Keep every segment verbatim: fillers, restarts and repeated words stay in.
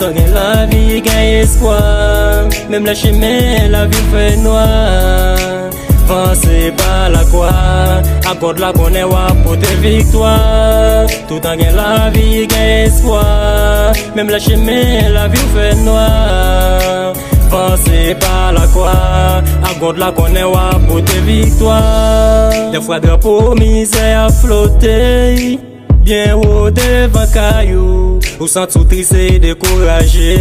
Gen lavi, gen espwa, menm lè chemen lavi fè nwa. Vanse pa lakwa, ak God la konnen w ap pote viktwa. Toutan gen lavi, gen espwa, menm lè chemen lavi fè nwa. Vanse pa lakwa, ak God la konnen w ap pote viktwa. Dèfwa drapo mizè ap flote byen wo devan kay ou, ou santi w tris e dekouraje,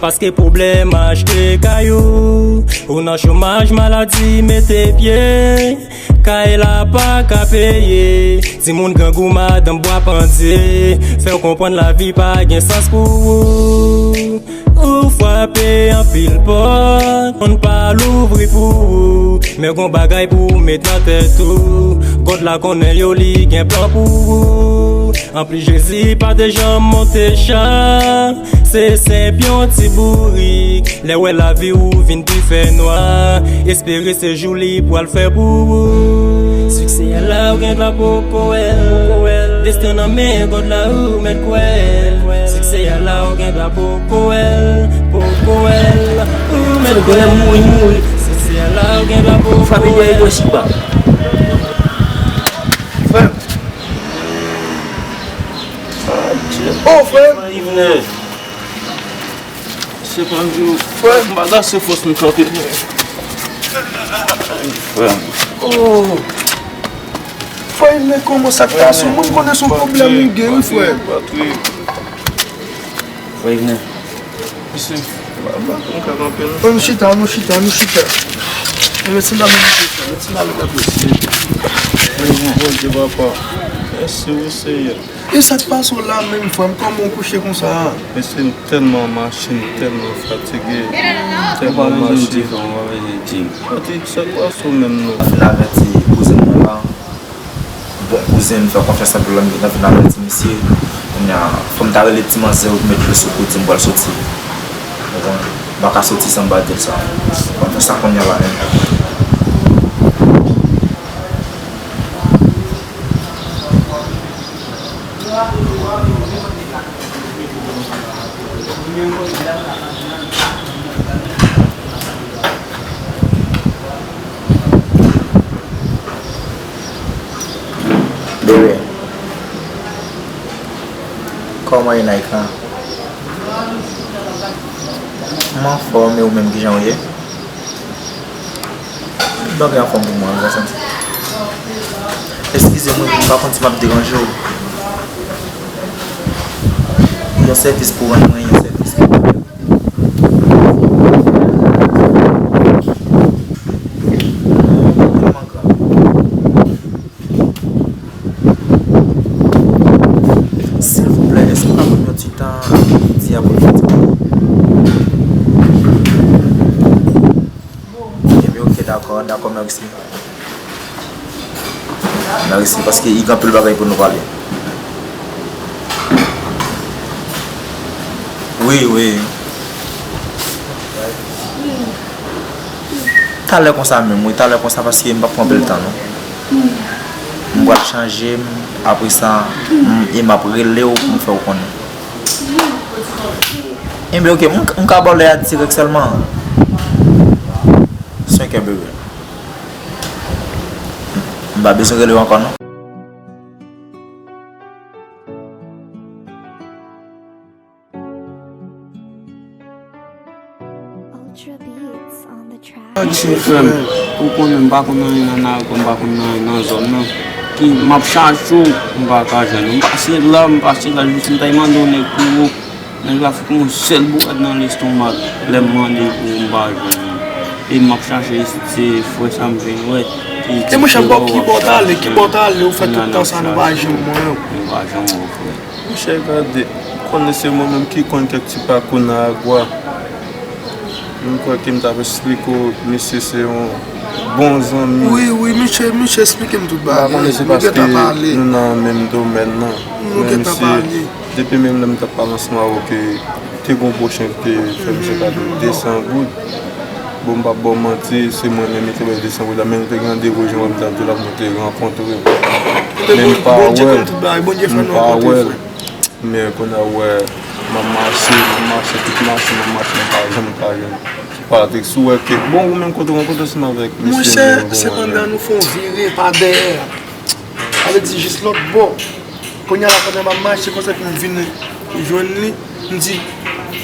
paske pwoblèm achte kay ou, ou nan chomaj, maladi mete pye, kay la pa ka peye, timoun grangou, madanm bwa pandye, fè w konprann lavi pa gen sans pou ou. Ou frape anpil pòt, moun pa louvri pou ou. Men gon bagay pou w met nan tèt ou. God la konnen yo, li gen plan pou ou. Anplis, Jezi pa te janm monte cha. Se senp yon ti bourik. Lè w wè lavi w vin pi fè nwa, espere se jou li pral fè pou ou. Siksè a la, ou gen dwa poko wè l. Desten nan men God la, ou mèt kwè l. Siksè a la, ou gen dwa poko wè l, poko wè l. Ou mèt kwè l. Siksè a la, ou gen dwa poko wè l. Frè m. Oh, frè m. Se pa m di w. Frè m. M pa ta se fòs m kanpe. Frè m. Oh. Frè m, men kòman sa k pase? Mwen, m konnen se yon pwoblèm ou gen, wi, frè m. Frè m. Mesye, m pa, m pa konn ka kanpe, non. Ann chita, nou chita, nou chita. Mèsi nan men mesye, frè. Mèsi nan men mesye. Bondye, papa. Mèsi, wi, Seyè. E sa k pase w la menm, frè m? Kòman w kouche konsa a? Mesye, m tèlman mache, m tèlman fatige, m tèlman mache. Patrick, sa k pase w menm non? Mwen fin avèti kouzen mwen la. Bon kouzen m fè konfyans anpil la, m gentan fin avèti misye. Kounye a, fò m ta rele ti manzè pou met dlo sou kou, di m pral soti. Ou konprann? M pa ka soti san m pa di l sa. Fò m fè sa kounye a la menm. Bebe, kòman ye, Naïka? M anfòm, e ou menm, kijan w ye? Bagay anfòm pou mwen, ou pa santi? Eskize mwen, m pa konn si m ap deranje w. Yon sèvis pou rann mwen, yon sèvis ki pa fèt. Tèlman grav. Silvouplè, èske w ka ban m yon ti tan midi a pou m fè ti pale? Ebyen, oke, dakò, dakò, mèsi. Mèsi, paske i gen anpil bagay pou nou pale. Wi, wi. Talè konsa menm, wi, talè konsa, paske m p ap pran anpil tan, non. M pral chanje m, apre sa, m, e m ap rele w pou m fè w konnen. Enben, oke, m, m ka ba w lè a dirèk sèlman. Senkè, bebe. M pa bezwen rele w ankò, non. Ultra Beats on the track. Frè m, ou konnen m pa konn anyen nan lari, m pa konn anyen nan zòn nan. Ki, m ap chache w, m pa ka jwenn ou. M pase la, m pase la, jis m ta mande yon nèg pou ou. Nèg la fout yon sèl bourad nan lestomak. Lè m mande pou ou, m pa jwenn li. E m ap chache isit, se frè sa m vin wè. E monchè, bò ki bò w t ale, ki bò w t ale, ou fè tout tan sa nou pa janm wè w. Nou pa janm wè w, frè. Monchè, gade, konnen se mwen menm ki konn kèk ti pakou nan Agwa. M kwè ke m t ap esplike w, misye se yon bon zanmi. Wi, wi, misye, misye esplike m tout bagay. M pa konnen se paske nou nan menm domèn nan. Men misye, depi menm lè m t ap pale ansanm avè w, ke te gon pwochen ki te fè misye kado de san goud. Bon, m p ap ba w manti, se mwen menm li te bay de san goud la, men nou te gen randevou jan m t ap di w la pou nou te rankontre. Men m pa wè l, m pa wè l. Men kounye a w wè, M ap mache, m ap mache, tout mache, m ap mache, m pa janm ka jwenn Patrick. Si w wè ke, bon, ou menm kote w rankontre ansanm avèk mesye Monchè, yo, bon, sepandan nou fè yon vire pa dèyè. Sa vle di jis lòt bò. Kounye a la, pandan m ap mache konsa, epi m vin jwenn li, m di,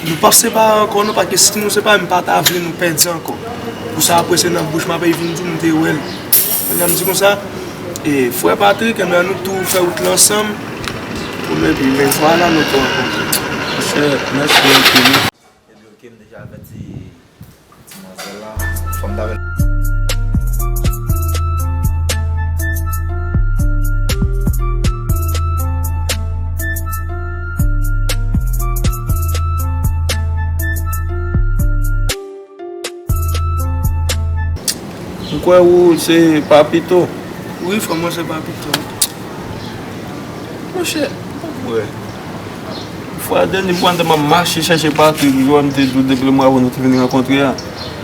nou p ap separe ankò non, paske si nou separe, m pa ta vle nou pèdi ankò. Pou sa apre se nan bouch m ap vin di w m te wè l. Kounye a m di konsa, e, frè Patrick, enben, ann nou tou fè wout la ansanm. Pou nou, epi, men vwala, nou tou rankontre. Monchè, mèsi anpil wi. Epi, oke, m deja avèti ti manzè la. Fò m ta avè l. M kwè ou se Papito. Wi, frè mwen se Papito. Monchè, m pa kwè. Fwa dènye fwa m te m ap mache chèche Patrick, jwè m te di w depi lè m avè w nou te vin rankontre a.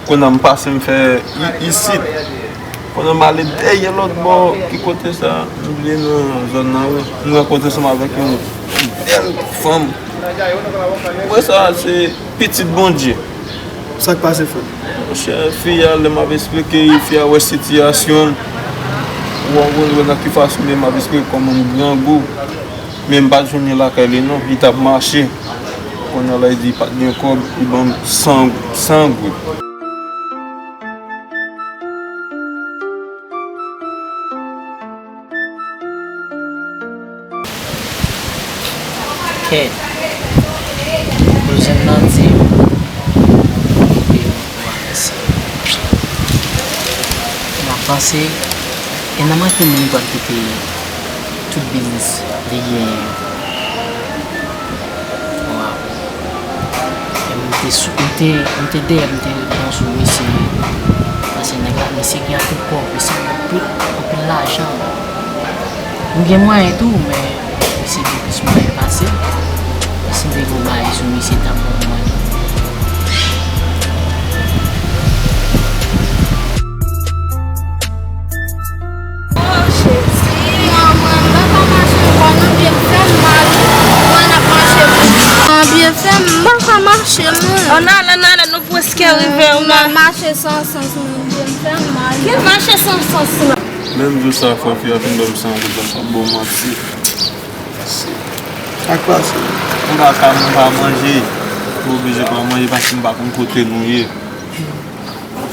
Kounye a m pase m fè i- isit. Kounye a m ale dèyè lòt bò, ki kote sa? M bliye non zòn nan wi. M rankontre ansanm avèk yon bèl fanm. Mwen sa se pitit Bondye. Sa k pase, frè m? Monchè, fi a, lè m ap esplike li, fi a wè sitiyasyon m. Ou konprann, wè nan ki fason men m ap esplike kòman m grangou. Men m pa t jwenn li lakay li non, li t ap mache. Kounye a la, li di li pa t gen kòb, li ban m san, san goud. Kèt. Kouzin nan di m, koupe yon kou avè sa. M ap panse, e nan manke moun li pral kite tout biznis li genyen yo. Waw. E m te sou, m te, m te dèyè, m te bon sou misye. Paske nèg la, misye gen anpil kòb, misye gen anpil, anpil lajan. M gen mwayen tou, men misye gen plis mwayen pase m. Si m te gen yon bagay sou misye, t ap bon pou mwen tou. Oh, Jezi, manman, m pa ka mache ankò non, pye m fè m mal wi. Mwen ap mache pou mwen. Pye fè m, m pa ka mache non. Ann ale, ann ale, nou prèske rive, wi. M ap mache san sans, mwen, pye m fè m mal. Ki mache san sans la? Menm jou sa, frè fi a fin ban m san goud la, m p ap ba w manti. Sa k pase? M pa ka, m pa manje. M oblije pa manje paske m pa konn kote nou ye.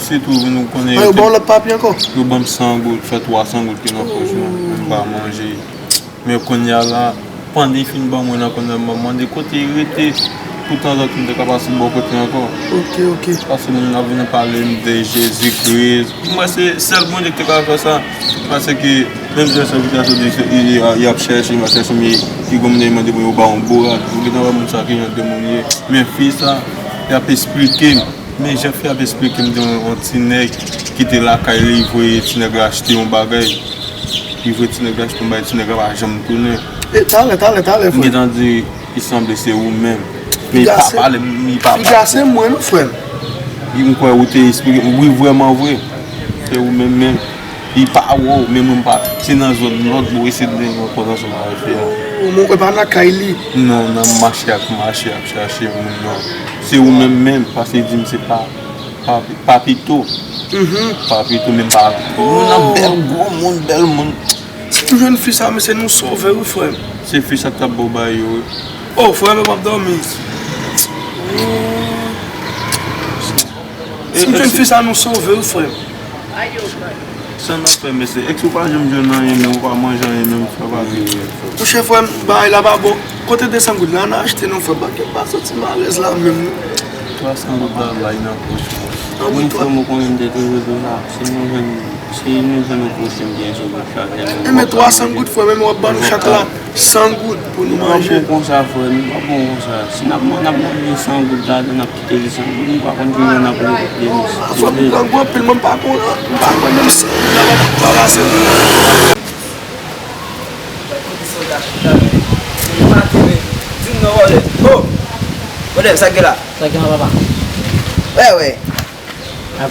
Sitou vin ou konnen. An, yo ba w lòt papye ankò? Yo ban m san goud, fè twa san goud ki nan pòch mwen. M pa manje. Men kounye a la, pandan li fin ban mwen nan kounye a, m ap mande kote li rete. Poutan zòt m te ka pase bò kote ankò. Ok, ok. Paske moun ap vin pale m de Jezi Kris. Pou mwen, se sèl Bondye ki te ka fè sa. Paske, menm jan sèvitè a di, se, y, y, y ap chèche, y ap chèche, men ki gon moun mande pou yo ba yon bourad. Ou gentan wè moun sa ki jan de moun ye. Men fi sa, y ap esplike m. Men jan fi ap esplike m de yon, yon ti nèg ki te lakay li, li voye ti nèg la achte yon bagay. Li voye ti nèg la achte yon bagay, ti nèg la pa janm tounen. E, talè, talè, talè, frè. M gentan di, li sanble se ou menm. Men li pa pale, li pa pale. Piga se mwen, non, frè m. M kwè ou te esplike m. Wi, vrèman vre. Se ou menm menm. Li pa wè w, men mwen m pa. Se nan zòn lòt bò, eseye de rankontre ansanm avèk fi a. O, mwen kwè pa lakay li. Non, nan mache ak mache ap chache moun nan. Se ou menm menm, paske li di m se pa, pa, Papito. Mhm. Papito, men pa. Moun nan bèl gwo moun, bèl moun. Si m jwenn fi sa, mesye, nou sove, wi, frè m. Se fi sa k t ap ba w bagay yo, wi. O, frè m, m ap dòmi. Si m jwenn fi sa, nou sove, wi, frè m. Sa n ap fè, mesye? Èske w pa janm jwenn anyen, men w pa manje anyen, men w fè bagay? Monchè, frè m, bagay la pa bon. Kote de san goud la? Ann achte non, frè m, paske m pa santi m alèz la menm, non. Twa san goud la, bay nan pòch mwen. Wi, frè m, ou konnen m te toujou di w sa. Si nou jwenn, si nou jwenn yon pwochen byen sou gòch la, tèlman. Enben, twa san goud, frè m, men w ap ban nou chak la san goud pou nou manje. Nou pa bon konsa, frè m, nou pa bon konsa. Si n ap, n ap manje san goud la, n ap kite li san goud, nou pa konn kijan n ap leve. Fò m grangou anpil, mwen m pa konn, m pa konn menm san goud la, m ap ranmase. Di m non, vòlè. Oh! Vòlè, sa k gen la? Sa k gen la, papa? Wè, wè.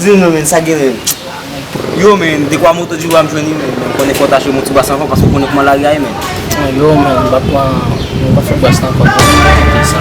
Di m non, men, sa k gen, men. Yo, men, dekwa moto di w a m jwenn li, men. M konnen fò w ta achte yon ti bas ankò, paske w konnen kòman lari a ye, men. Yo, men, m pa pran, m pa fè bas la ankò, men, sa.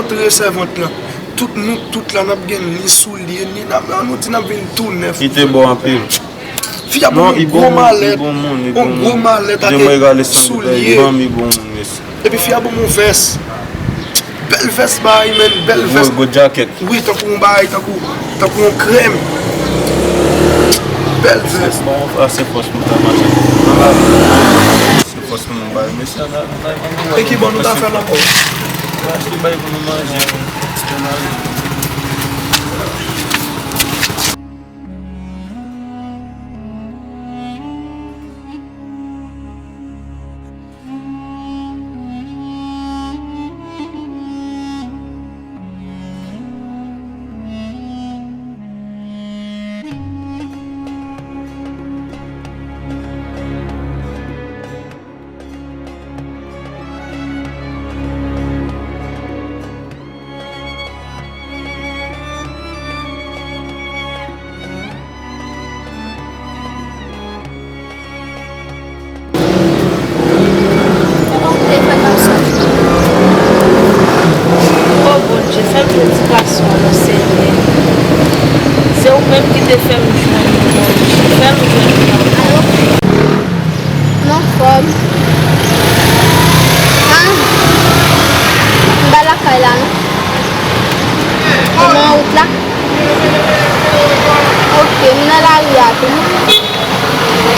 kontre sèvant lan. Tout nou, tout la, n ap gen ni soulye, ni n ap, an nou di n ap vin tou nèf. Li te bon anpil. Fi a ban m yon gwo malèt, yon gwo malèt ak soulye. Epi fi a ban m yon vès. Bèl vès bay, men, bèl vès. Gwo, gwo djakèt. Wi, tankou yon bay, tankou, tankou yon krèm. Bèl vès. Bon, ase fòs pou ta mache. Se fòs pou nou bay mesye a, la, la, la. E ki bò nou ta fè l ankò? Nou achte bay pou nou manje. O Bondye, fè m jwenn ti gason an, non, Senyè. Se ou menm ki te fè m jwenn li, Bondye. Fè m jwenn li ankò. Non, fò m. Ah, m pa lakay la, non. Ou nan wout la? Ok, m nan lari a tou.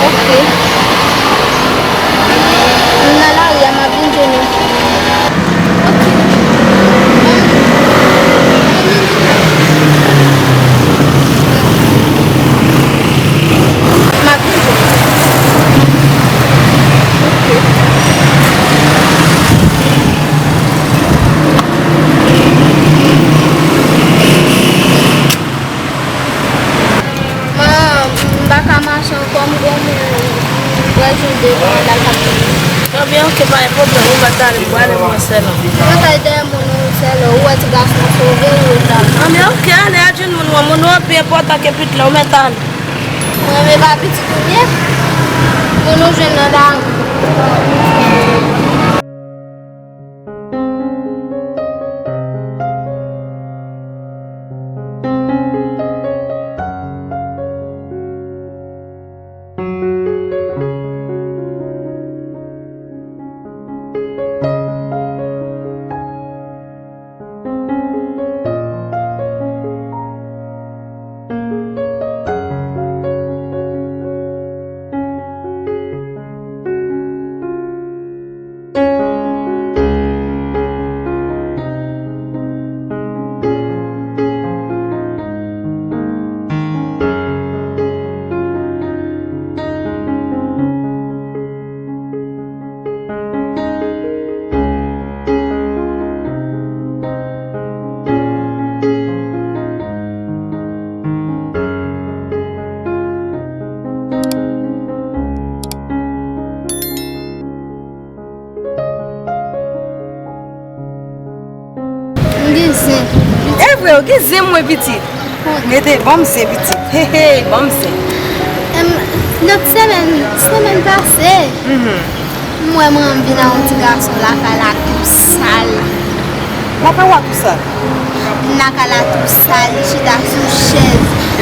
Ok. M nan lari a, m ap vin jwenn ou. Ok. M ap vin jwenn ou. Ok. Manman, m pa ka mache ankò, m gon moun m pral jwenn devan an la k ap tann mwen. Ebyen, ok, pa gen pwoblèm, ou mèt ale, m prale mwen sèl. Ou mèt ale dèyè moun ou sèl, ou wè ti gason an sove ou la. Ebyen, ok, ale, al jwenn moun ou an, moun ou an pi enpòtan ke pitit la, ou mèt ale. Mwen menm pa pitit ou m ye, moun ou jwenn nan lari. M gen zen. E vre, ou gen zen mwen pitit. Mete, ban m zen pitit. Hey, hey, ban m zen. Em, lòt semèn, semèn pase, mhm, m wè manman m vin ak yon ti gason lakay la tou sal. Lakay w a tou sal? Lakay la tou sal, li chita sou chèz.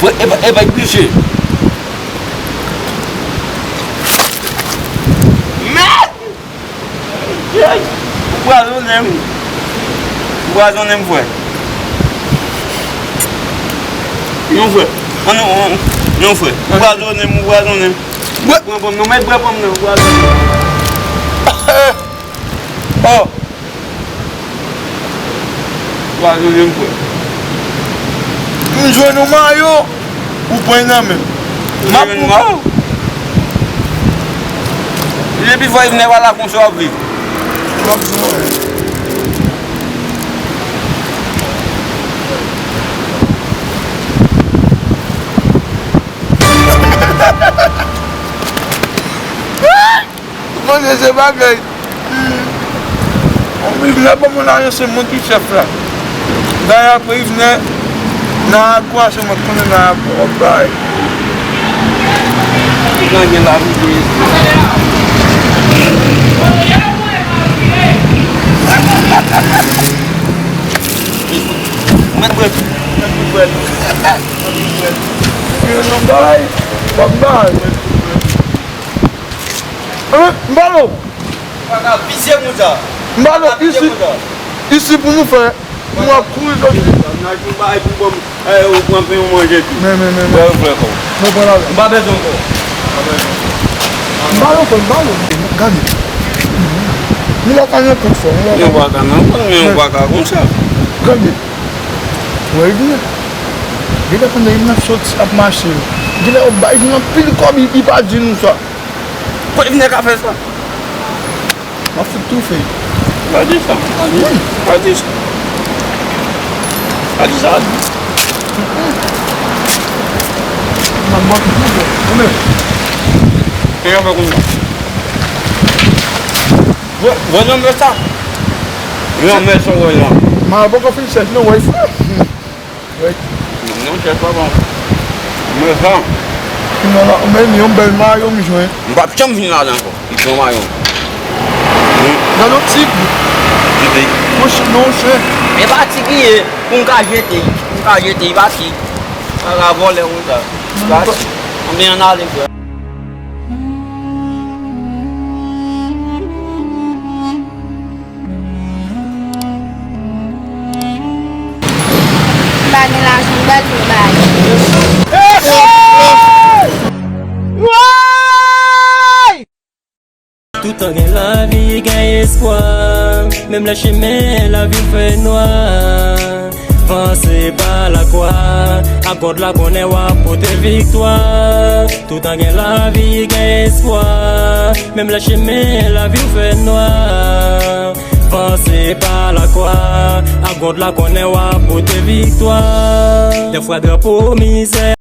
Frè, e pa, e pa glise. Mèd! Ou pwazonnen m. Ou pwazonnen m, frè. Non, frè. An, non, non, non, frè. Ou pwazonnen m, ou pwazonnen m. Bwè. Pran pòm nan, mèt bwè pòm nan, ou pwazonnen m. Oh! Ou pwazonnen m, frè. M jwenn yon mayo, ou pran nan men m. M ap pran yon mayo. Depi fò Yvnè pa la konsa w ap viv. M ap jwenn. Manje se bagay. Yvnè ban mwen lajan, se mwen ki chèf la. Dayè apre Yvnè nan akwa, se mwen k konnen nan akwa w ap bay. Tout nan gen lavi de espri. Mèt bwè. Mèt bwè. Mèt bwè. Mèt bwè. Mèt bwè. Mèt bwè. Hein? M ba nou. Ou pa ka visye konsa. M ba nou. Isi, isi pou nou fè. Nou ap kouri jodi. N a jwenn bagay pou bon, eh, ou pran pen, ou manje tou. Men, men, men, men. Wè, ou fè kò. Mwen pran la. M pa bezwen kò. M ba nou, m ba nou. Gade. Nou la ka yon kòk fò. Yon baka nan, men yon baka konsa. Gade. Wè, Yvnè. Genlè pandan Yvnè ap soti, ap mache. Genlè yo bay Yvnè anpil kòb, li pa di nou sa. Kot Yvnè ka fè sa? M ap fout toufe. Pa di sa. Pa di sa. Pa di sa. M ap bò tout mouton. Ou menm. Kè a fè konsa. Vwè, vwè nan mè sa. Nan mè sa, vwè nan. M a poko fin chèch non, wè, frè. Wi. Non, chèf pa bon. Men sa. Kounye a la, men yon bèl mayo m jwenn. M p ap janm vin la ankò. Li pran mayo m. Gade yon tig. Tig. Yon chen, non, yon chen. E pa tig li ye, pou m ka jete, pou m ka jete, e pa tig. Pa ka vòlè konsa. Pa tig. Anben ann ale, frè. M pa gen lajan, m ba l pou m ba l. Toutan gen lavi, gen espwa. Menm lè chemen lavi fè nwa, vanse pa lakwa. Ak God la konnen w ap pote viktwa. Toutan gen lavi, gen espwa. Menm lè chemen lavi w fè nwa, vanse pa lakwa. Ak God la konnen w ap pote viktwa. Dèfwa drapo mizè